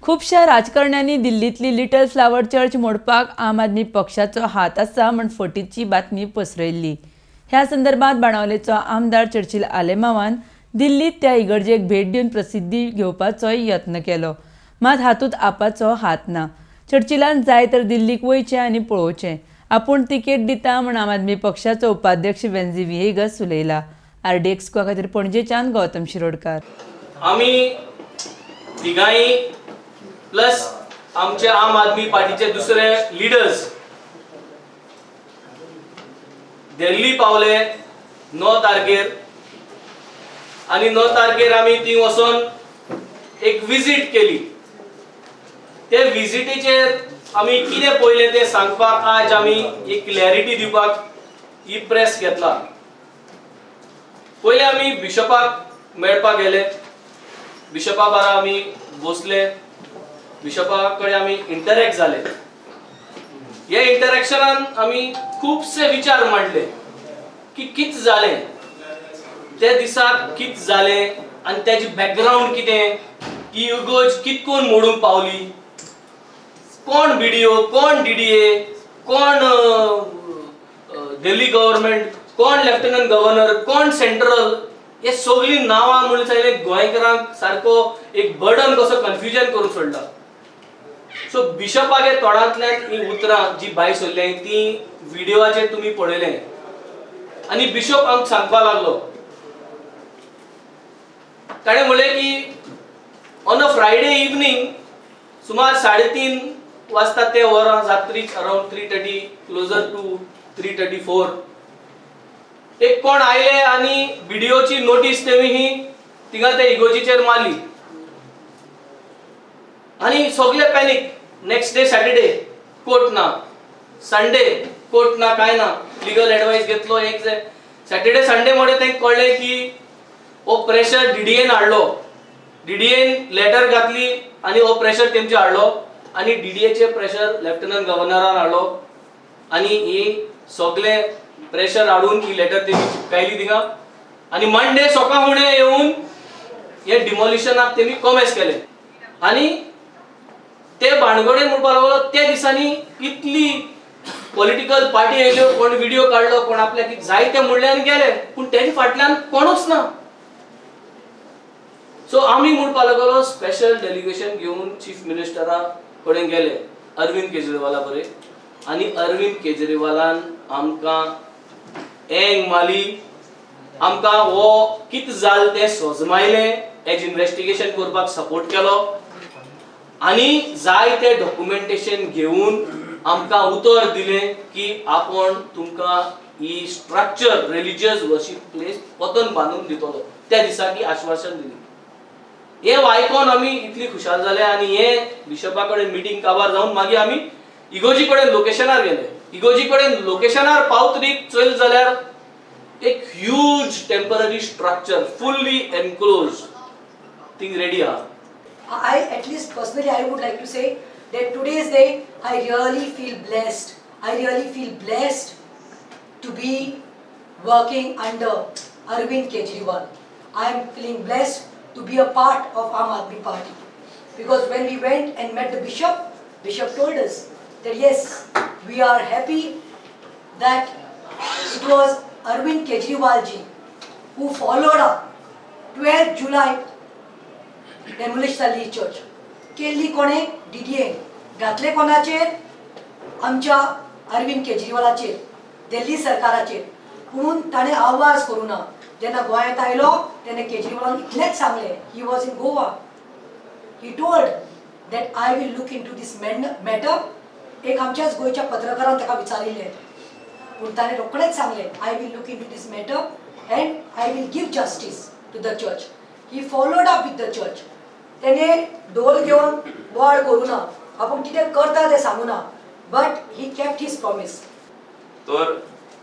खुबश्या राजकारण्यांनी दिल्लींतली little flower church मोडपाक आम आदमी पक्षाचो हात आसा म्हूण फटीची बातमी पसरयल्ली. ह्या संदर्भात बाणावलेचो आमदार चर्चिल आलेमावान दिल्लीत त्या इगर्जेक भेट दिवन प्रसिद्धी घेवपाचोय यत्न केलो, मात हातूंत आपाचो हात ना. चर्चिलान जाय तर दिल्लीक वयचें आनी पळोवचें, आपूण तिकेट दिता म्हूण आम आदमी पक्षाचो उपाध्यक्ष वेन्झी व्हिएगस उलयला. आरडीएक्स खातीर पणजेच्यान गौतम शिरोडकार. आमी तिगांय प्लस आमचे आम आदमी पार्टीचे दुसरे लिडर्स दिल्ली पावले 9 तारखेर आनी 9 तारखेर आमी थंय वचोन एक विजीट केली. ते विजिटीचेर आमी कितें पळयलें तें सांगपाक आज आमी एक क्लॅरिटी दिवपाक ही प्रेस घेतला. पयलें आमी बिशपाक मेळपाक गेले, बिशपा बारा आमी बसले, बिशपा कडेन आमी इंटरॅक्ट जाले. हे इंटरॅक्शनान आमी खुबशे विचार मांडले की कितें जालें ते दिसाक, कितें जालें आनी तेजें बॅकग्रावंड कितें, ही इगर्ज कितकोन मोडूंक पावली, कोण बीडीओ, कोण डीडीए, कोण दिल्ली गव्हर्मेंट, कोण लेफ्टनंट गव्हर्नर, कोण सेंट्रल, हे सगळीं नांवां म्हणून सांगलें गोंयकारांक सारको एक बर्डन कसो कन्फ्युजन करून सोडला. सो बिशपागे तोंडांतल्यान ही उतरां जी भायर सरलीं ती व्हिडियोचेर तुमी पळयलें आनी बिशप आमकां सांगपाक लागलो. ताणें म्हणलें की ऑन अ फ्रायडे इवनींग सुमार 3:30 वाजता ते वरां रात्रीच अरावंड 3:30 क्लोजर टू 3:34 एक कोण आयले आनी बीडीओची नोटीस तेमी ही थिंगा ते इगोजीचेर मारली आनी सगळे panic. Next day Saturday court ना, संडे कोर्ट ना, काय ना, लिगल एडवायस घेतलो. एक सॅटर्डे संडे मोडे तांकां कळ्ळें की हो प्रेशर डीडीएन हाडलो, डीडीएन लेटर घातली आनी हो प्रेशर तेमचे हाडलो आनी डीडीएचे प्रेशर लेफ्टनंट गव्हर्नरान हाडलो आनी ही सगळे प्रेशर हाडून ही लेटर तेमी चिपकायली थिंगा आनी मंडे सकाळ फुडें येवन हे डिमॉलिशनाक तेमी कॉमेस केले. आनी ते बाणगोडेन म्हणपाक लागलो त्या दिसांनी इतली पॉलिटिकल पार्टी येयल्यो, कोण व्हिडिओ काडलो, कोण आपल्याक जाय ते म्हणले आनी गेले, पूण तेजे फाटल्यान कोणूच ना. सो आमी म्हणपाक लागलो स्पेशल डेलिगेशन घेवन चीफ मिनिस्टरा कडेन गेले अरविंद केजरीवाला बरें आनी अरविंद केजरीवालान आमकां एंग माली, आमकां हो कितें जालें तें सोजमायलें, एज इन्वेस्टिगेशन करपाक सपोर्ट केलो आनी जाय ते डॉक्युमेंटेशन घेवन आमकां उतर दिलें की आपूण तुमकां ही स्ट्रक्चर रिलिजियस वर्शीप प्लेस परतून बांदून दितलो. त्या दिसा की आश्वासन दिली. हे आयकोन आमी इतली खुशाल जाले आनी हे बिशपा कडेन मिटींग काबार जावन मागीर आमी इगोजी कडेन लोकेशनार गेले. इगोजी कडेन लोकेशनार पावतरीक चोयल जाल्यार एक huge temporary structure fully enclose thing ready आहा. I, at least personally, I would like to say that today's day, I really feel blessed. I really feel blessed to be working under Arvind Kejriwal. I am feeling blessed to be a part of Aam Aadmi Party. Because when we went and met the bishop, bishop told us that yes, we are happy that it was Arvind Kejriwal ji who followed up 12 July demolish जाल्ली church. केल्ली कोणे? DDN. घातले कोणाचेर? आमच्या अरविंद केजरीवालाचेर, दिल्ली सरकाराचेर. पूण ताणें आवाज करूं ना. जेन्ना गोंयांत आयलो तेन्ना केजरीवालान इतलेंच सांगलें, he was in Goa, he told that I will look into this matter. एक आमच्याच गोंयच्या पत्रकारान ताका विचारिल्लें, पूण ताणें रोखडेंच सांगलें, I will look into this matter and I will give justice to the church. He followed up with the church. तेणे ढोल घेवन बोवाळ करूं ना, आपूण कितें करता तें सांगू ना, but he kept his promise. तर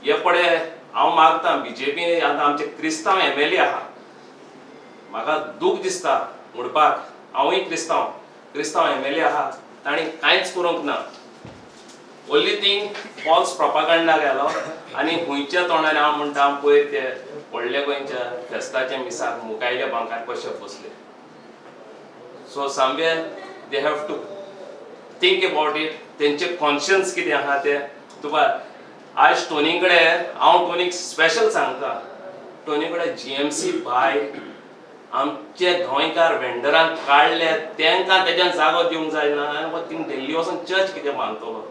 हे पळय हांव मागता बीजेपी आतां आमचे क्रिस्तांव एमएलए आहा, म्हाका दूख दिसता म्हणपाक, हांवूय क्रिस्तांव, क्रिस्तांव एमएलए आहा, तांणी कांयच करूंक ना. ओन्ली थिंग फॉल्स प्रोपागंडा घालो आनी खंयच्या तोंडान हांव म्हणटा पयर ते व्हडल्या गोंयच्या फेस्ताच्या मिसाक मुखायल्या बांकार कशे बसले. So somewhere They have to think about it. तेंचे कॉन्शियन्स कितें आहा तें तुका आयज टोनी कडेन हांव टोनीक स्पेशल सांगता, टोनी कडेन जीएमसी भायर आमचे गोंयकार वेंडरांक काडले, तेंकां तेज्यान जागो दिवंक जायना. थिंग दिल्ली वचून चर्च कितें बांदतलो?